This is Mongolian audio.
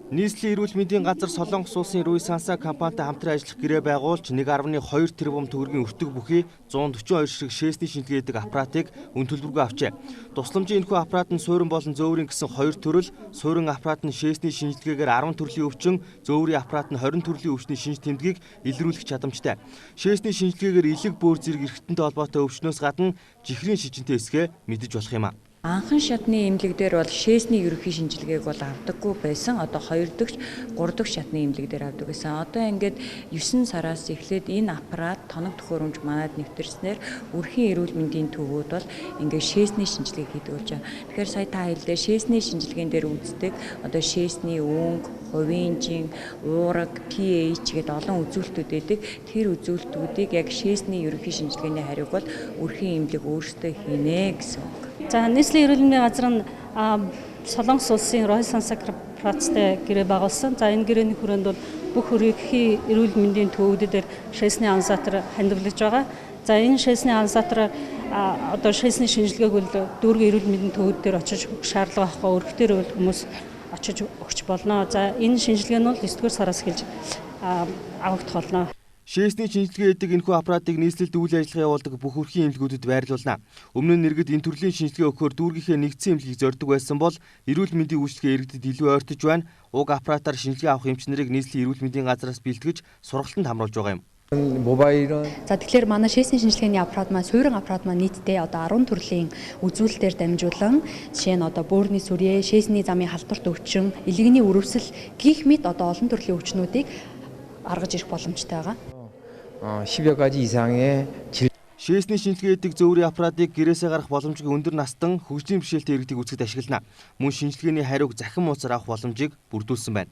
Нийслэлийн эрүүл мэндийн газар Солонгос улсын Руисанса компанитай хамтран ажиллах гэрээ байгуулж 1.2 тэрбум төгрөгийн өртөг бүхий 142 ширхэг шээсний шинжилгээ хийдэг аппаратыг үн төлбөргүй авчээ. Тусламжийн энэхүү аппарат нь суурин болон зөөврийн гэсэн хоёр төрөл, суурин аппарат нь шээсний шинжилгээгээр 10 төрлийн өвчин, зөөврийн аппарат нь 20 төрлийн өвчний шинж тэмдгийг илрүүлэх чадамжтай. Шээсний шинжилгээгээр элэг бөөр зэрэг эрхтэнтэй холбоотой өвчнөөс гадна жихрийн шижинтэй эсгээ мэдэж болох юм а. Анхан шатны эмнэлэг дээр бол шээсний ерөнхий шинжилгээг бол авдаггүй байсан. Одоо 2 дахь, 3 дахь шатны эмнэлэг дээр авдаг байсан. Одоо ингээд 9 сараас эхлээд энэ аппарат тоног төхөөрөмж манад нэвтэрснээр өрхийн эрүүл мэндийн төвүүд бол ингээд шээсний шинжилгээг хийдэг болж байгаа. Тэгэхээр сая та хэллээ, шээсний шинжилгээн дээр үздэг одоо шээсний өнгө, хувийн жин, уураг, pH гэдэг олон үзүүлэлтүүд байдаг. Тэр үзүүлэлтүүдийг яг шээсний ерөнхий шинжилгээний хариуг бол өрхийн эмнэлэг өөрсдөө хийнэ гэсэн үг. За, нийслэлийн эрүүл мэндийн газар нь Солонгос улсын Ройсанса корпорацтай гэрээ байгуулсан. За, энэ гэрээний хүрээнд бол бүх өрхийн эрүүл мэндийн төвүүдээр шээсний анализатор хандивлаж байгаа. За, энэ шээсний анализатор одоо шээсний шинжилгээг бол дүүргийн эрүүл мэндийн төвүүд дээр очиж өгөх шаардлага байхгүй, өрхтөр бол хүмүүс очиж өгч болно. За, энэ шинжилгээ нь бол 9-р сараас эхэлж авагдах болно. Шээсний шинжилгээ хийдэг энэхүү аппаратыг нийслэлд үйл ажиллагаа явуулдаг бүх өрхийн эмнэлгүүдэд байрлуулна. Өмнө нь иргэд энэ төрлийн шинжилгээ өгөхөөр дүүргийнхээ нэгдсэн эмнэлгийг зорддог байсан бол эрүүл мэндийн үйлчилгээ иргэдэд илүү ойртож байна. Уг аппаратаар шинжилгээ авах эмч нарыг нийслэлийн эрүүл мэндийн газраас бэлтгэж сургалтанд хамруулж байгаа юм. За, тэгэхээр манай шээсний шинжилгээний аппарат маань, суурин аппарат маань нийтдээ одоо 10 төрлийн үзүүлэлтээр дамжуулан, жишээ нь одоо бөөрийн сүрээ, шээсний замын халдварт өвчин, элэгний үрэвсэл гэх мэт одоо олон төрлийн өвчнүүдийг гаргаж ирэх боломжтой байгаа. 10여 가지 이상의 Шээсний шинжилгээ хийдэг зөөврийн аппаратыг гэрээсээ гарах боломжгүй өндөр настан хөгжлийн бэрхшээлтэй иргэдийг үзэхэд ашиглана. Мөн шинжилгээний хариуг захин мууцаар авах боломжийг бүрдүүлсэн байна.